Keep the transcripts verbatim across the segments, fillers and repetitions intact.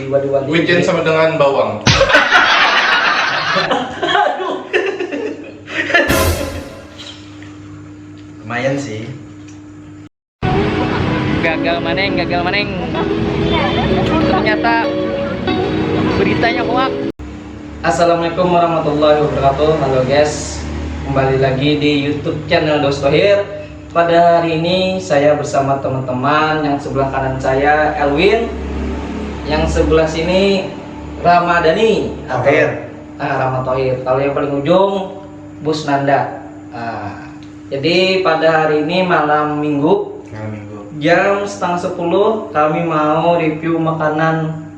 Wijen sama dengan bawang. Lumayan sih. Gagal maneng, gagal maneng. Ternyata beritanya hoak. Assalamualaikum warahmatullahi wabarakatuh. Halo guys, kembali lagi di YouTube channel Dos Tohir. Pada hari ini saya bersama teman-teman. Yang sebelah kanan saya Elwin, yang sebelah sini Ramadhani atau Tohir. Ah, Rama Tohir. Kalau yang paling ujung Bus Nanda. Ah, jadi pada hari ini malam minggu, malam minggu, jam setengah sepuluh kami mau review makanan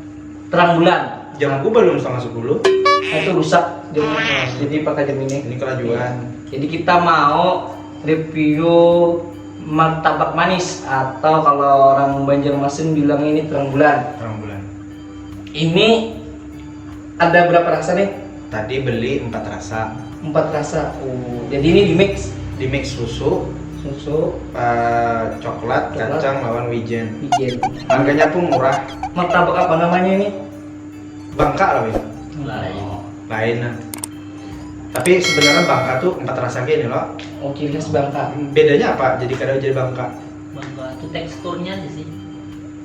terang bulan. Jamku belum setengah sepuluh. Itu rusak jamnya. Jadi pakai jam ini. Ini kelajuan. Jadi kita mau review martabak manis atau kalau orang Banjarmasin bilang ini terang bulan. Terang bulan. Ini ada berapa rasa nih? Tadi beli empat rasa. Empat rasa. Oh, jadi ini di mix. Di mix susu, susu, eh, coklat, coklat, kacang, lawan wijen. Wijen. Harganya pun murah. Martabak apa namanya ini? Bangka lah, Win. Lain. Lain lah. Tapi sebenarnya Bangka tuh empat rasa gini loh. Oh, ciri khas Bangka. Bedanya apa? Jadi kada jadi Bangka. Bangka tuh teksturnya aja sih.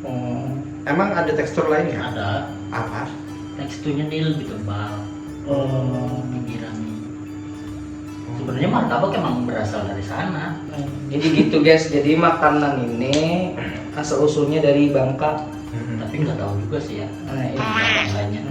Oh. Emang ada tekstur lain ya? Ada. Apa? Teksturnya dia lebih tebal. Oh. Lebih rami. Sebenarnya martabak emang berasal dari sana. Jadi gitu guys, jadi makanan ini asal usulnya dari Bangka. Tapi nggak tahu juga sih ya. Nah, iya. Bangganya.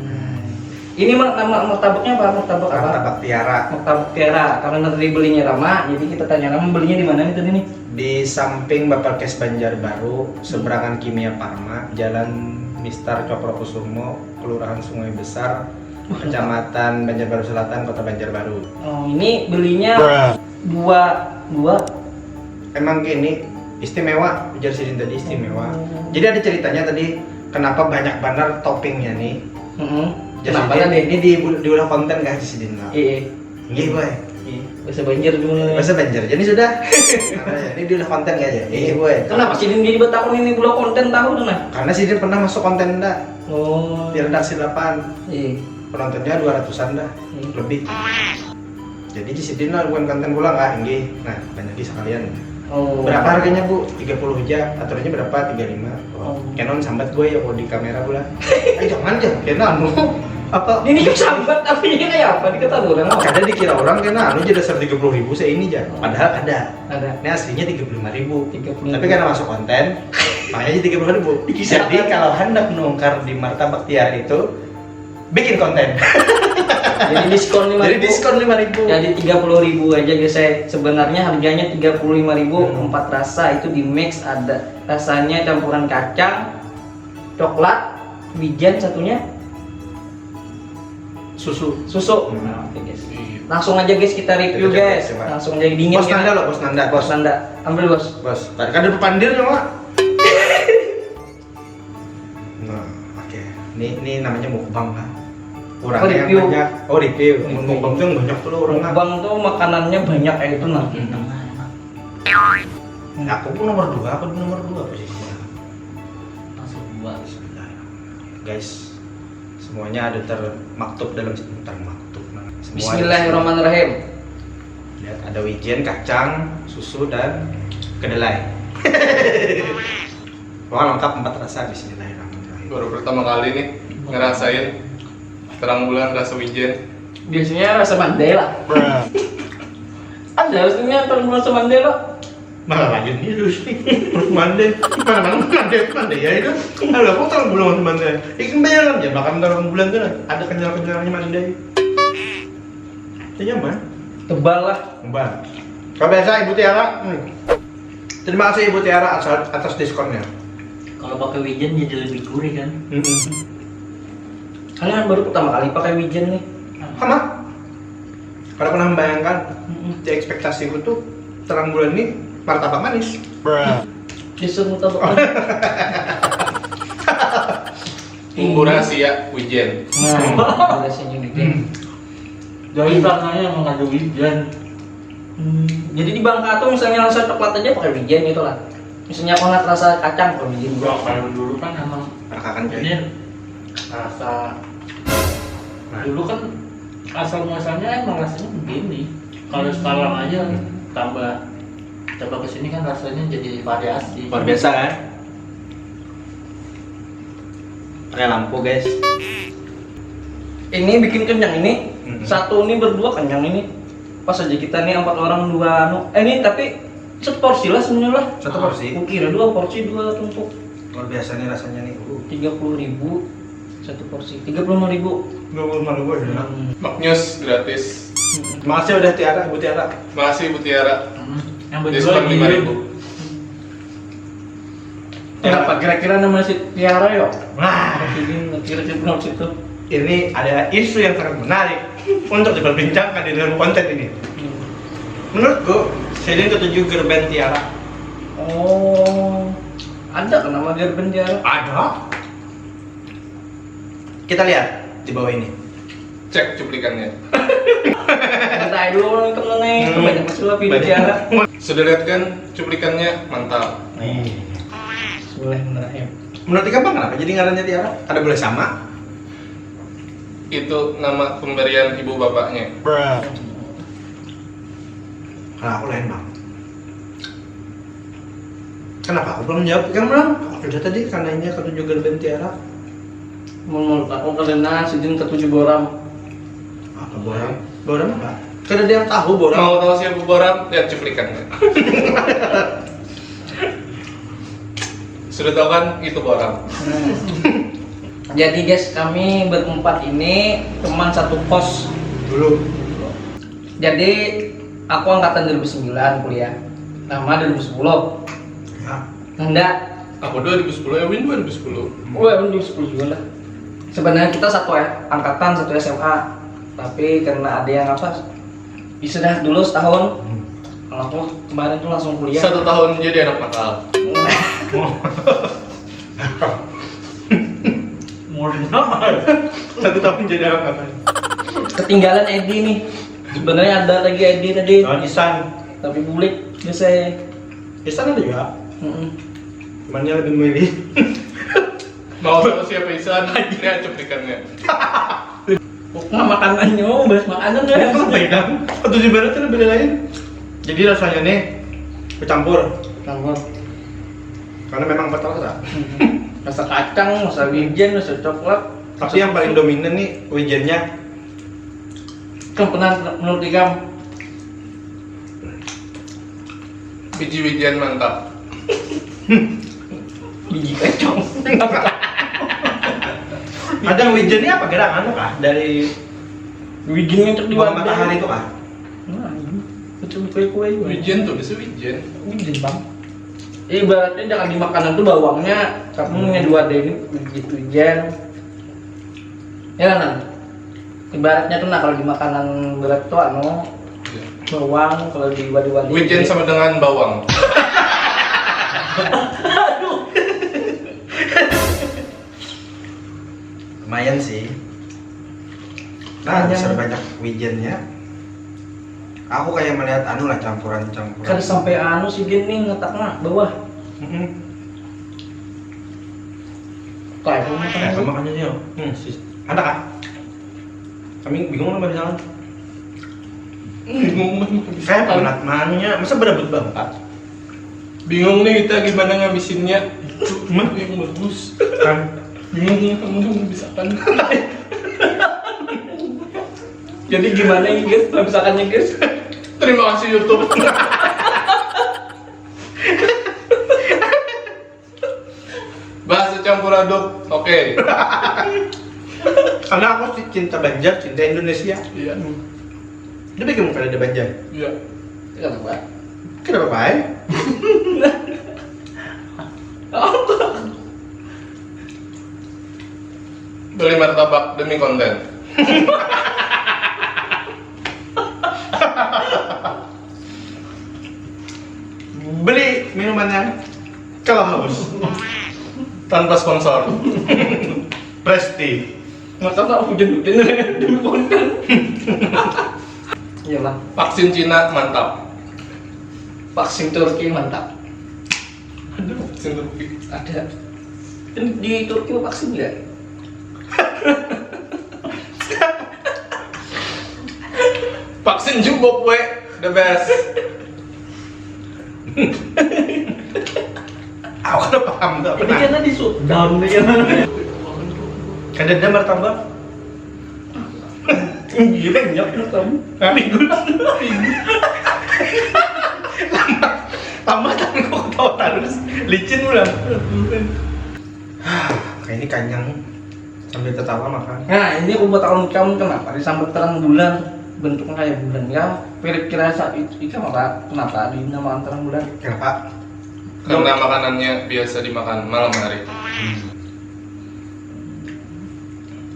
Ini mar- nama martabaknya apa? Martabak apa? Martabak Tiara. Martabak Tiara. Karena tadi belinya lama, jadi kita tanya lama belinya di mana nih tadi nih? Di samping Bapak Kes Banjarbaru, seberangan Kimia Farma, Jalan Mister Cokrokusumo, Kelurahan Sungai Besar, Kecamatan Banjarbaru Selatan, Kota Banjarbaru. Oh, ini belinya dua dua. Emang gini, istimewa, ujar sidin tadi istimewa. Oh. Jadi ada ceritanya tadi kenapa banyak banar toppingnya nih. Mm-mm. Jadi kenapa tadi? Ini di, diulah konten kah sidin lah? Iya. Nggih, boy. Iya. Bahasa Banjar dulu. Bahasa Banjar. Jadi sudah. Nah, ini diulah konten aja. Iya, boy. Kenapa sidin jadi bertakun ini bulan konten tahu tuh nah? Karena sidin pernah masuk konten dah. Oh. Di redaksi delapan. Iya. Penontonnya dua ratusan dah. Iya. Lebih. Jadi di sidin lah bukan konten pulang ah, inggih. Nah, banyak sekalian. Oh. Berapa harganya, Bu? Tiga puluh aja. Aturannya berapa? Tiga lima. Oh. Canon sambat gue ya kalau di kamera pula. Eh, jangan, jangan. Canon anu. Apa? Ini kan sambat, tapi ini kayak apa? Dikata orang. Kada dikira orang kena anu jadi dasar tiga puluh ribu saya ini aja. Padahal ada. Ada. Ini aslinya tiga puluh lima ribu. Tiga puluh lima ribu. Tapi karena masuk konten, makanya jadi tiga puluh ribu. Jadi kalau hendak nukar di martabak tiar itu, bikin konten. Jadi diskon lima ribu. Jadi diskon lima ribu. Jadi tiga puluh ribu aja guys. Saya sebenarnya harganya tiga puluh lima ribu, hmm, empat rasa itu di mix, ada rasanya campuran kacang, coklat, wijen satunya, susu. Susu. Hmm. Nah, oke guys. Iya. Langsung aja guys kita review guys. Coba, coba. Langsung aja dingin. Bos Nanda loh, Bos Nanda. Bos Nanda. Ambil bos. Bos. Tadi kada berpandir nyawa. Nah, oke. Ini, ini namanya mukbang kan. Kurangnya review. Banyak. Oh, review. Review. Mukbang tuh yang banyak tuh orang kan. Mukbang tuh makanannya banyak kayak itu nah. Hmm. Nah, aku pun nomor dua, aku nomor dua posisinya. Langsung dua. Bismillah. Guys, semuanya ada termaktub dalam, termaktub. Nah, semua ada. Bismillahirrahmanirrahim. Lihat ada wijen, kacang, susu dan kedelai. Wah, lengkap empat rasa. Bismillahirrahmanirrahim. Baru pertama kali nih ngerasain terang bulan rasa wijen. Biasanya rasa mandai lah. Ada rasanya terang bulan rasa mandai lah. Malah lagi nih terus nih. Terus mandai. Mana mana mandai, mandai ya itu. Ada aku terang bulan mandai. Ikan bayangan ya makan terang bulan tuh ada kenyal-kenyalnya mandai. Itu nyaman. Tebal lah. Tebal. Kalau biasa Ibu Tiara, hmm. Terima kasih Ibu Tiara asal, atas diskonnya. Kalau pakai wijen jadi lebih gurih kan? Mm-mm. Kalian baru pertama kali pakai wijen nih. Sama. Kalau pernah membayangkan, mm-mm, di ekspektasiku tuh terang bulan ini martabak manis. Justru martabak manis. Bumbu rahasia wijen. Nah, bumbu rahasianya wijen. Hmm. Jadi sananya emang ada wijen. Hmm, jadi di Bangka tuh misalnya rasa coklat aja pakai wijen gitu lah. Misalnya konat rasa kacang pakai wijen juga. Kalau dulu kan emang rakakan ini Rasa dulu kan asal muasalnya emang rasanya begini. Kalau sekarang aja tambah tambah ke sini kan rasanya jadi variasi. Luar biasa kan? Pakai lampu guys. Ini bikin kenyang ini. Hmm. Satu ini berdua kenyang ini. Pas aja kita nih empat orang dua anu. Eh ini tapi seporsi lah sebenarnya lah. Satu porsi. Kukira dua porsi dua tumpuk. Luar biasa nih rasanya nih. Uh. Tiga puluh ribu satu porsi. Tiga puluh lima ribu. Dua puluh lima ribu aja. Hmm. Maknyus gratis. Makasih udah Tiara, Bu Tiara. Makasih Bu Tiara. Hmm. Yang Diskon berdua lima gini. Ribu. Kenapa kira-kira nama si Tiara yo? Wah, Jadi kira-kira kenapa situ? Ini ada isu yang sangat menarik untuk diperbincangkan di dalam konten ini. Hmm. Menurutku, sidin ketujuh girl band Tiara. Oh, ada kan nama girl band Tiara? Ada. Kita lihat di bawah ini. Cek cuplikannya. Santai dulu nonton nih, Hmm. banyak masih lah video Banyak. Tiara. Sudah lihat kan cuplikannya? Mantap. Bismillahirrahmanirrahim. Menurut Ikam kenapa jadi ngarannya Tiara? Ada boleh sama? Itu nama pemberian ibu bapaknya. Kalau aku lain bang. Kenapa aku belum jawab Ikam bang? Aku sudah tadi karena ini ketujuh girl band Tiara. Menurut aku karena sidin ketujuh boram. Apa boram? Boram apa? Kada ada yang tahu boram. Mau tahu siapa Boram? Lihat cuplikannya. Sudah tahu kan? Itu Boram. Jadi guys, kami berempat ini teman satu kos. Dulu. Jadi aku angkatan dua ribu sembilan kuliah. Nama dua ribu sepuluh. Ya. Enggak. Aku dua ribu sepuluh, Ewin dua ribu sepuluh. Wah, dua ribu sepuluh juga lah. Sebenarnya kita satu angkatan, satu S M A. Tapi karena ada yang apa? Ya sudah dulu setahun. Hmm. Kalau aku kemarin tuh langsung kuliah. Satu tahun jadi anak nakal. Umur berapa? Satu tahun jadi anak apa? Ketinggalan Edi nih. Sebenarnya ada lagi Edi tadi. Lawan Isan. Tapi bulik biasa ya. Isan ada juga. Mm-mm. Cuman dia lebih memilih. Mau tahu siapa Isan? Lihat cuplikannya. Pokoknya makanannya, oh, bahas makanan deh. Apa ya kan? Atau di barat ada beda lain. Jadi rasanya nih bercampur. Campur. Karena memang empat rasa. Rasa kacang, rasa wijen, rasa coklat. Tapi yang paling dominan nih wijennya. Kan pernah menurut ikam Biji wijen mantap. biji kacang. Ada wijennya apa gerangan tuh kah? Dari Wijen yang cek di bawah wadah. Matahari tuh kah? Nah, ini. Itu kue-kue. Wijen tuh bisa wijen. Wijen bang. Ibaratnya jangan di makanan tuh bawangnya, tapi punya dua deh ini wijen wijen. Ya kan? Ibaratnya tuh nah kalau di makanan berat tuh anu bawang, kalau di wadah-wadah Wijen sama dengan bawang. Lumayan sih. Nah, bisa banyak wijennya. Aku kayak melihat anu lah campuran-campuran. Kada sampai anu sih gini ngetaknya bawah. Mm-mm. Kayak apa Eh, makan? sama kan ini. Hmm, sih. Ada kah? Kami bingung lah misalnya. Bingung banget. Kayak penat manunya, masa berebut bangkat? Bingung nih kita gimana ngabisinnya. Mah? Yang bagus. Kan Bingung nih kamu memisahkan. Jadi gimana nih guys, kalau misalkannya guys? Terima kasih YouTube. Bahasa campur aduk. Oke. Karena aku sih cinta Banjar, cinta Indonesia. Iya. Dia bikin muka ada Banjar. Iya. Kenapa? Kenapa baik? Beli martabak demi konten. Beli minumannya kalau haus. Tanpa sponsor. Presti. Masa tak hujan-hujan dulu konten. Iyalah, Vaksin Cina mantap. vaksin Turki mantap. Aduh, vaksin Turki. Ada. Kan di Turki vaksin nggak? Vaksin jubok we, the best. Aku kada paham tuh apa. Ini karena di shutdown nih kan. Kada ada martabak. Iya banyak martabak. Hah? Minggu lalu. Minggu. Tambah tapi kok ketawa terus. Licin pulang. Kayak ini kanyang. Sambil tertawa makan. Nah, ini aku buat tahun kamu kenapa disambat terang bulan? Bentuknya kayak bulan ya. Kira-kira saat itu, itu kenapa, kenapa dinamakan terang bulan? Kenapa? Karena makanannya biasa dimakan malam hari.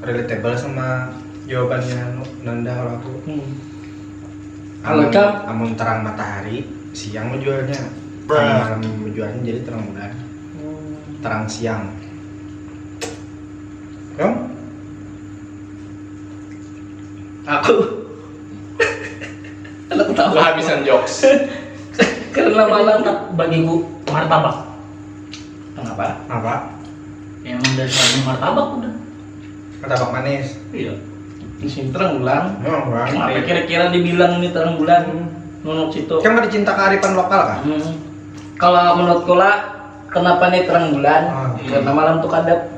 Relatable sama jawabannya Nanda kalau aku. Hmm. Kalau amun, amun terang matahari, siang menjualnya. Kalau malam menjualnya jadi terang bulan. Hmm. Terang siang. Kamu? Aku. Aku tahu. Kehabisan jokes. Karena malam tak bagiku martabak. Kenapa? Kenapa? Emang dari sana martabak udah. Martabak manis. Iya. Di sini terang bulan. Terang bulan. Kenapa kira-kira dibilang ini terang bulan? Hmm. Nunuk situ. Kan ada cinta kearifan lokal kan? Hmm. Kalau menurutku lah, kenapa nih terang bulan? Ah. Karena malam tuh kadap.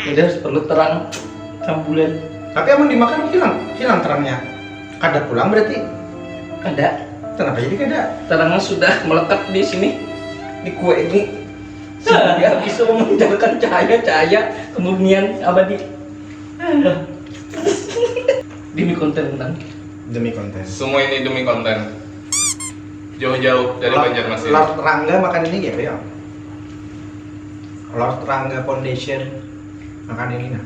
Jadi harus perlu terang, terang bulan. Tapi amun dimakan hilang, hilang terangnya. Kadap pulang berarti. Kada. Kenapa jadi kada? Terangnya sudah melekat di sini, di kue ini. Sehingga bisa memancarkan cahaya-cahaya kemurnian abadi. Demi konten kan? Demi konten. Semua ini demi konten. Jauh-jauh dari Banjarmasin. Lord Rangga makan ini gitu ya. Lord Rangga Foundation makan ini nah.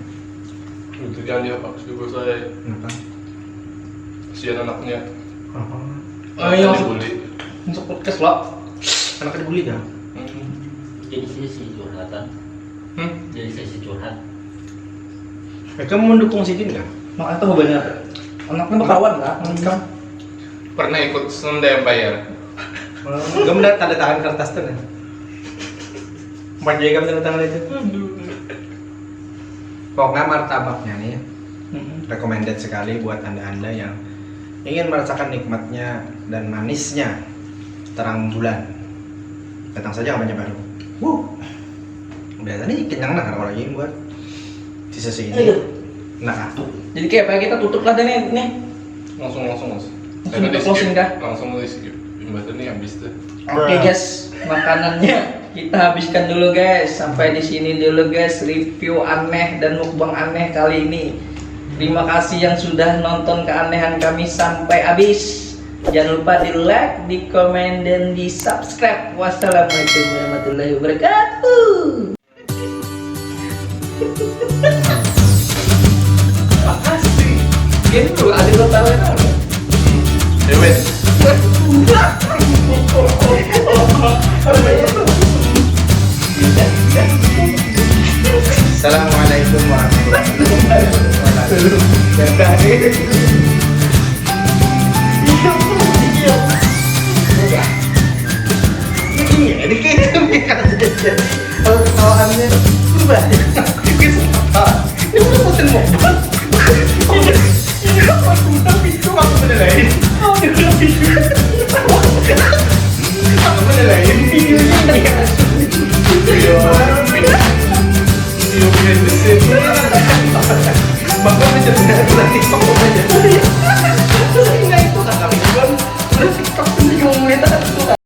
Itu jangan dihapus juga saya. Kenapa? Kesian anaknya. Oh, iya, dibully. Untuk podcast lo. Anaknya dibully kan? Hmm. Jadi sih si curhatan. Hmm? Jadi sesi curhat. Mereka mendukung sidin kah? Mak itu benar. Anaknya berkawan kah? Hmm. Pernah ikut Sunda Empire. Gue melihat tanda tangan kertas tuh nih. Empat jam tanda tangan itu. Pokoknya martabaknya nih recommended sekali buat anda-anda yang ingin merasakan nikmatnya dan manisnya terang bulan. Datang saja ke Banjarbaru. Wuh. Biasa nih kenyang nah kalau lagi buat di sesi ini. Aduh. Nah, tuh. Jadi kayak apa kita tutup lah deh nih. Langsung langsung mas. Langsung kita closing kah? Langsung di skip. Jembatan nih habis tuh. Oke guys, makanannya kita habiskan dulu guys. Sampai di sini dulu guys review aneh dan mukbang aneh kali ini. Terima kasih yang sudah nonton keanehan kami sampai habis. Jangan lupa di like, di komen, dan di subscribe. Wassalamualaikum warahmatullahi wabarakatuh. Makasih. Game tuh ada totalnya kan? Dewet. Assalamualaikum warahmatullahi wabarakatuh. Iya, iya. Ini, ini kayak kalau ketawaannya berubah. Ini udah bosan mau. Ini aku udah pintu aku udah lain. Aku udah pintu. Aku udah lain. Iya. Iya, iya, iya. Bapak macam berarti kok aja.